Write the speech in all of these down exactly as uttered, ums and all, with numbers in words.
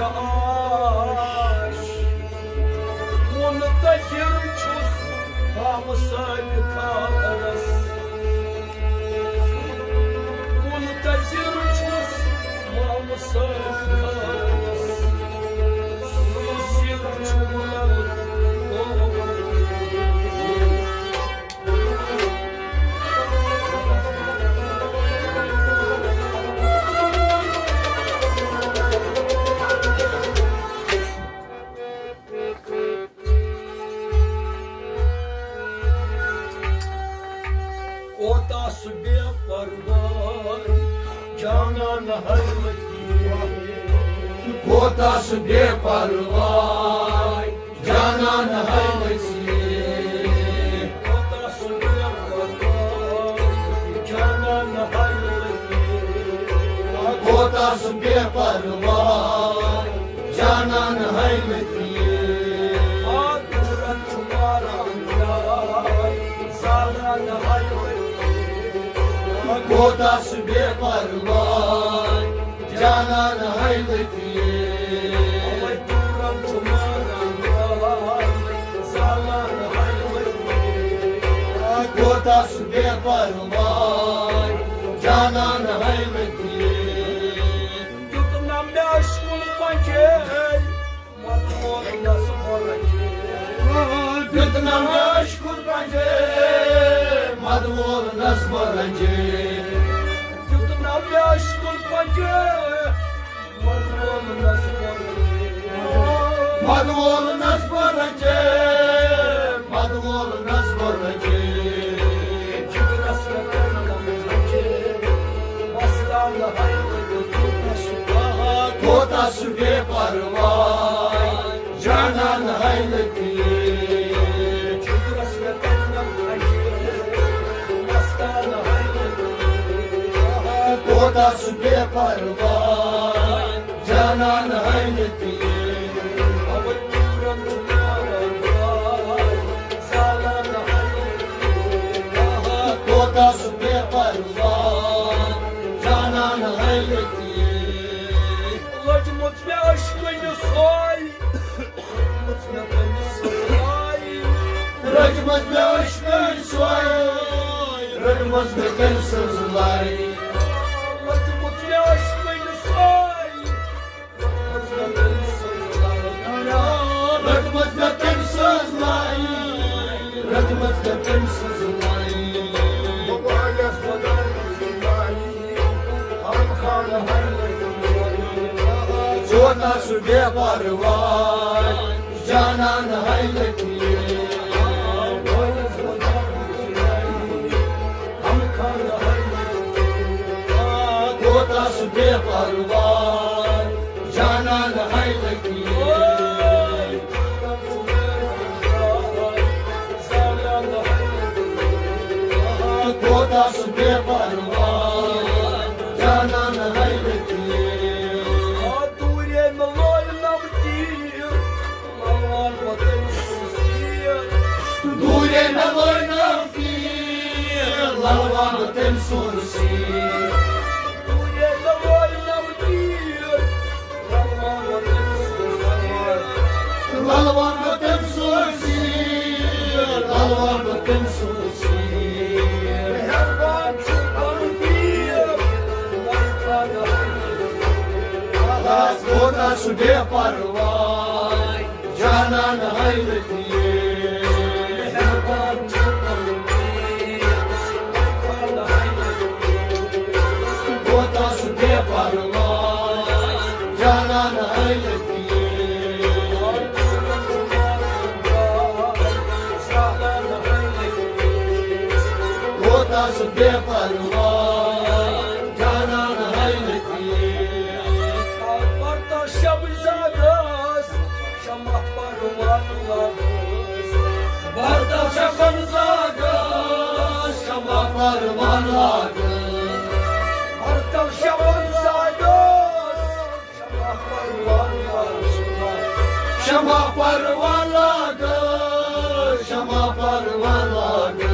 آش منتظر چھُس مامہٕ صٲبہِ خانس۔ منتظر چھُس مامہٕ صٲبہِ خانس۔ سُہ سِر چھُم لل۔ کوتاہ سُہ بے پرواے جانان حیرتی۔ کوتاہ سُہ بے پرواے جانان حیرتی۔ کوتاہ سُہ بے پرواے جانان حیرتی۔ کوتاہ سُہ بے پرواے جانان حیرتی۔ آ دورن چھُ ماران جاے زالان حیرتی۔ کوتاہ سُہ بے پرواے جانان حیرتی۔ اوے دورن چھُ ماران جاے زالان حیرتی۔ کوتاہ سُہ بے پرواے جانان حیرتی۔ دیُت نہ مےٚ عشقُن پنجے، مدٕ وولنس بہٕ رنجے۔ دیُت نہ مےٚ عشقُن پنجے، مدٕ وولنس بہٕ رنجے۔ دیُت نہ مےٚ عشقُن پنجے، مدٕ وولنس بہٕ رنجے۔ مدٕ وولنس بہٕ رنجے، مدٕ وولنس بہٕ رنجے۔ جگرس مےٚ کٔرۍ کم زنجیر، مستانہٕ حیرت کوتاہ سُہ بے پرواے جانان حیرتی۔ جگرس مےٚ کٔرۍ کم زنجیر، مستانہٕ حیرت کوتاہ سُہ بے پرواے جانان حیرتی۔ اوے دورن چھُ ماران جاے زالان حیرتی۔ کوتاہ سُہ بے پرواے جانان حیرتی۔ لٔجمٕژ مےٚ عشقٕنۍ سۄے، لٔجمٕژ مےٚ تٔمۍ سٕنٛز لَے۔ لٔجمٕژ مےٚ عشقٕنۍ سۄے، لٔجمٕژ مےٚ تٔمۍ سٕنٛز لَے۔ لٔجمٕژ مےٚ عشقٕنۍ سۄے، رٔٹمٕژ مےٚ تٔمۍ سٕنٛز لَے۔ رٔٹمٕژ مےٚ تٔمۍ سٕنٛز لَے۔ رٔٹمٕژ مےٚ تٔمۍ سٕنٛز لَے۔ بہٕ والٮ۪س خۄداے سٕنٛز لَے۔ ہم خان ہر لَے۔ کوتاہ سُہ بے پرواے جانان حیرتی۔ کوتاہ سُہ بے پرواے جانان حیرتی۔ کوتاہ سُہ بے پرواے جانان حیرتی۔ دوٗرے مےٚ لٲنم تیٖر، للوان بہٕ تٔمۍ سُنٛد سیٖر۔ للوان بہٕ تٔمۍ سُنٛد سیٖر۔ دوٗرے مےٚ لٲنم تیٖر، للوان بہٕ تٔمۍ سُنٛد سیٖر۔ للوان بہٕ تٔمۍ سُنٛد سیٖر۔ للوان بہٕ تٔمۍ سُنٛد سیٖر۔ مہربان چھُ بنہٕ پیٖر، مہربان۔ کوتاہ سُہ بے پرواے جانان حیرتی۔ کوتاہ سُہ بے پرواے جانان حیرتی۔ کوتاہ سُہ بے پرواے جانان حیرتی۔ پرتو شب زادس شمع پروان لاگس۔ پرتو شب زادس شمع پروان لاگس۔ پرتو شب زادس شمع پروان لاگس۔ شمع پروان لاگس، شمع پروان لاگس۔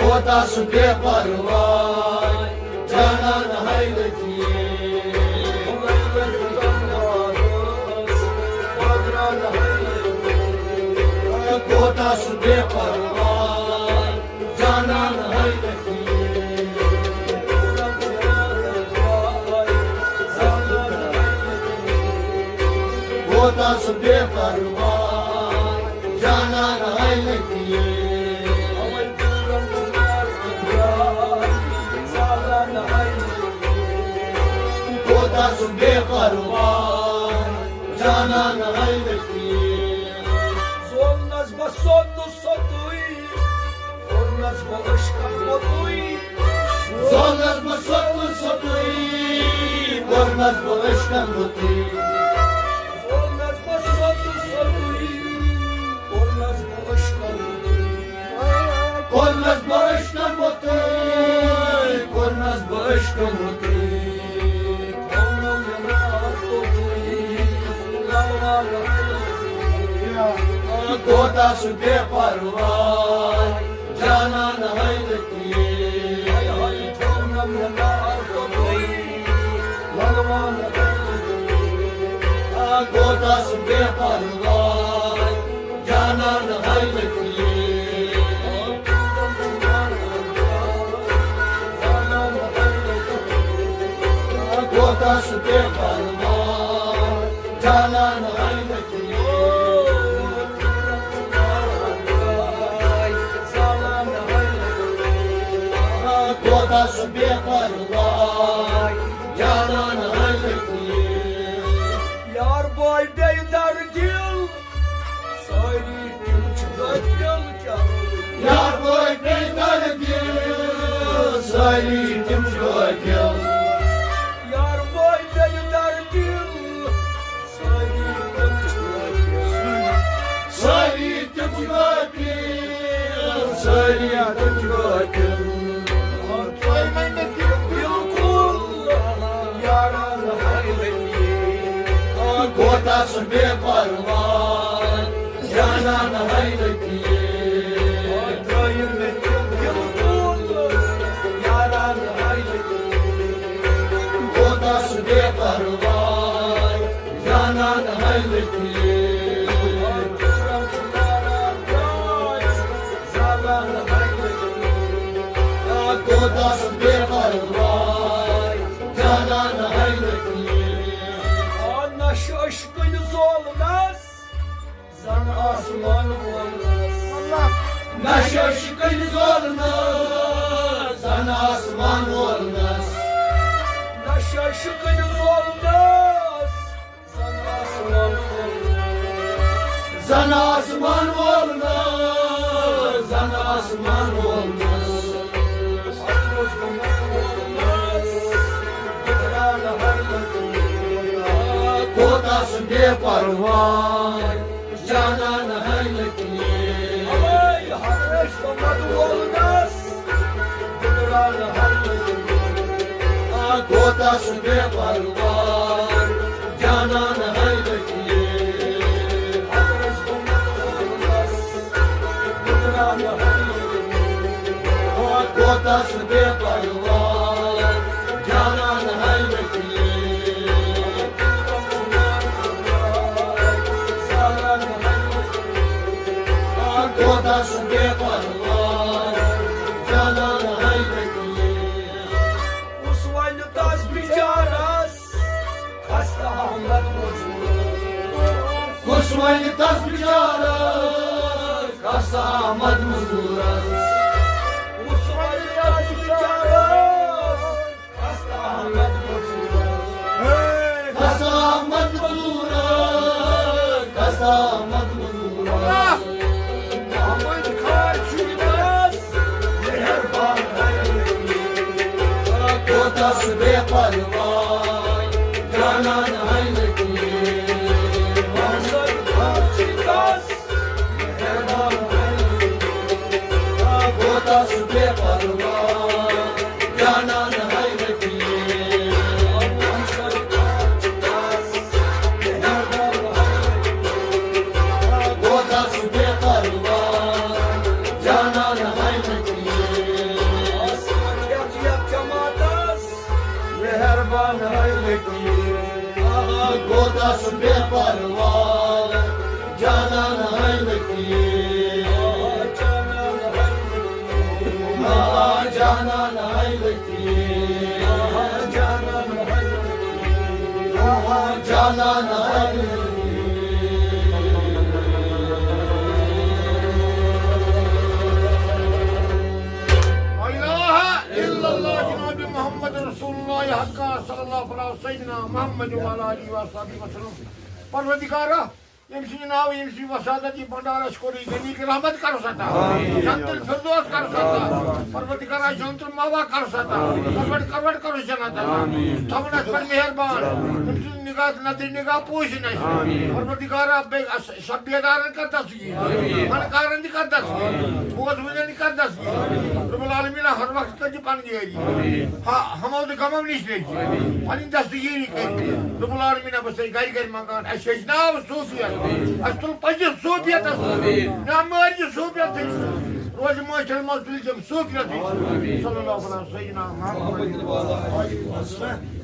کوتاہ سُہ بے پرواہ، جانان ہے لطیف۔ کوتاہ سُہ بے پرواہ، جانان ہے لطیف۔ کوتاہ سُہ بے پرواہ، جانان ہے لطیف۔ کوتاہ سُہ بے پرواہ، جانان ہے لطیف۔ زولنس بہٕ سوٚتُس سوٚتُے، کوٚرنس بہٕ عشقن موٚتُے۔ زولنس بہٕ سوٚتُس سوٚتُے، کوٚرنس بہٕ عشقن موٚتُے۔ زولنس بہٕ سوٚتُس سوٚتُے، کوٚرنس بہٕ عشقن موٚتُے۔ کوٚرنس بہٕ عشقن موٚتُے، کوٚرنس بہٕ عشقن موٚتُے۔ کوتاہ سُہ بے پرواہ، جانان ہے لطیف۔ کوتاہ سُہ بے پرواہ، جانان ہے لطیف۔ کوتاہ سُہ بے پرواہ، جانان ہے لطیف۔ کوتاہ سُہ بے پرواہ، جانان ہے لطیف۔ یار بوے بیٚیہِ دردِل، سٲری تِم چھِ غٲفِل، کیٛاہ؟ یار بوے بیٚیہِ دردِل، سٲری تِم چھِ غٲفِل۔ یار بوے بیٚیہِ دردِل، سٲری تِم چھِ غٲفِل۔ سٲری تِم چھِ غٲفِل، سٲری تِم چھِ غٲفِل۔ تۄہہِ وَنہِ تِم بِلکُل یاران حٲران۔ کوتاہ سُہ بے پرواہ، جانان ہے لطیف۔ ترٛٲیِن مےٚ تِم بِلکُل یاران ہے لطیف۔ کوتاہ سُہ بے پرواہ، جانان ہے لطیف۔ کوتاہ سُہ بے پرواہ، جانان ہے لطیف۔ آ، نہ چھُ عشقٕنۍ زولنس، زن آسمان وولنس۔ نہ چھُ عشقٕنۍ زولنس، زن آسمان وولنس۔ نہ چھُ عشقٕنۍ زولنس، زن آسمان وولنس۔ زن آسمان وولنس، زن آسمان وولنس۔ کوتاہ سُہ بے پرواہ، جانان ہے لطیف۔ اوے حضرت محمد وولنس، بُدران ہے لطیف۔ کوتاہ سُہ بے پرواہ، جانان ہے لطیف۔ حضرت محمد وولنس، بُدران ہے لطیف۔ کوتاہ سُہ بے پرواہ، جانان ہے لطیف۔ کوتاہ سُہ بے پرواہ، جانان ہے لطیف۔ کُس وَنہِ تَس بِچارَس خستہٕ احمد مزوٗرَس؟ کُس وَنہِ تَس بِچارَس خستہٕ احمد مزوٗرَس؟ کُس وَنہِ تَس بِچارَس خستہٕ احمد مزوٗرَس؟ خستہٕ احمد مزوٗرَس، خستہٕ احمد مزوٗرَس۔ محمد خان چھُ یہِ دَس مہربان۔ کوتاہ سُہ بے پرواہ، جانان ہے لطیف۔ محمد خان چھُ یہِ دَس کوتاہ سُہ بے پرواہ، جانان ہے لطیف۔ کوتاہ سُہ بے پرواہ، جانان ہے لطیف۔ آہا، گوٚو تس بے پرواہ، جانان ہے لطیف۔ آہا، جانان ہے لطیف۔ آہا، جانان ہے لطیف۔ آہا، جانان ہے لطیف۔ لا الہ الا اللہ، جناب محمد رسول اللہ حق صلی اللہ علیہ وسلم، سیدنا محمد وعلی آلہ وصحبہ وسلم۔ پروردگارا، ییٚمہِ سٕنٛدِ ناوٕ، ییٚمہِ سٕنٛدِ وساطت یہِ بنڈار اَسہِ کوٚر، یہِ غنی رحمت کر عطا۔ جنت الفردوس کر عطا۔ پروردگارا، جنت المأوا کر عطا۔ کروٹ کروٹ کر جنت عطا۔ تھاوُن اَسہِ پٮ۪ٹھ مہربان۔ تٔمۍ سٕنٛز نگاہ، نظرِ نگاہ پوشِن اَسہِ۔ پروردگارا، بیٚیہِ اَسہِ شب بیدارن کر دستگیر۔ فنکارن تہِ کر دستگیر۔ بوزوٕنٮ۪ن تہِ کر دستگیر۔ رب العالمین ہر وقت کر دِ پنٕنۍ یٲری۔ ہا، ہمو تہٕ غمو نِش تہِ پنٕنۍ دستگیری کٔرِتھ۔ رب العالمین بس گرِ گرِ منگان، اَسہِ ہیٚچھناو صوفیت، اَسہِ تُل پزِ صوفیتس، نہ مٲرۍ زِ صوفیت تھٲوِس۔ روزِ معاشرس منٛز تُلۍ تِم صوفیت۔ صلی اللہ علیہ سیدنا محمد۔